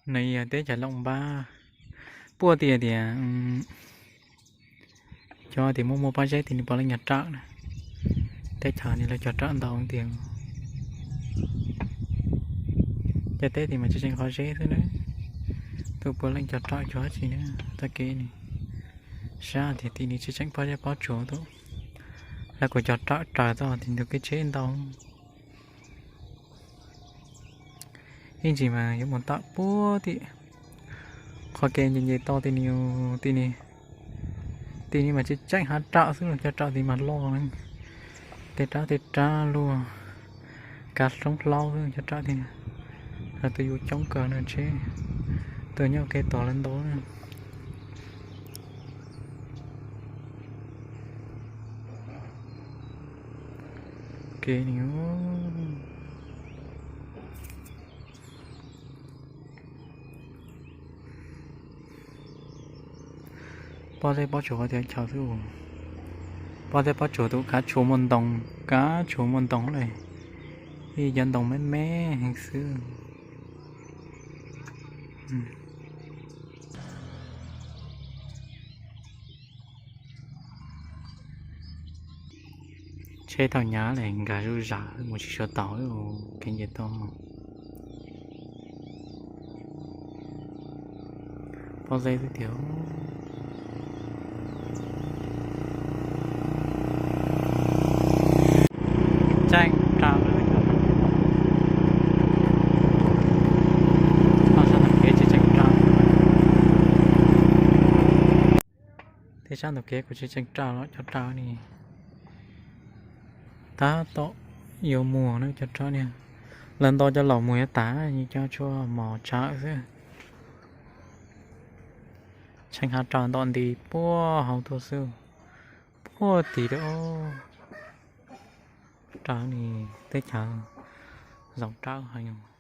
No yog teb chaws Looj Npab, puab tias tias cov tias muaj muaj pob zeb tias nws puav leej yog rawm na. Teb chaws no lawv cog rawm ntau tiag. Cov teb tias mas tseem tseem pob zeb xwb na, twb puav leej cog rawm cog dab tsi na. Txoj kev no sab tias tim no tseem tseem pob zeb pob tsuas tus, lawv kuj cog rawm raws txoj tias ntug kev tsheb ntau. Ib ntsis mas yuav mus tom puag tim qhov kev nce nce toj tim no, tim no, tim no mas tseem tseem hav rawm xwb los cov rawm tim mas loj, tej rab tej rab luaj, kav hloob hlaub xwb cov rawm tim. Lawv tus yus coob kawg no tsheb, tus nyob kev tod lawv ntau na. Kev no pob zeb pob tsuas tias chaw xwb. Pob zeb pob tsuas tus kav tshuav muaj ntoo, kav tshuav muaj ntoo lawm, ib cov ntoo me me heev xwb. Tsheb thaum nyab lawm nkag zuj zus mus tsis sawv tau kev nce toj. Pob zeb xwb tiag. Tseem rawm, sab nraum kev tseem rawm. Tej sab nraum kev kuj tseem rawm los cov rawm ni. Tab tom yuav muag na cov rawm ni. Lawv nto cov laus muag yuav tas, nws cov tshuav mos tshawv xwb. Tseem hav rawm nto nti puag hauv tuaj xwb, puag tim lawm. Rawm ni, teb chaws zoo rawm heev.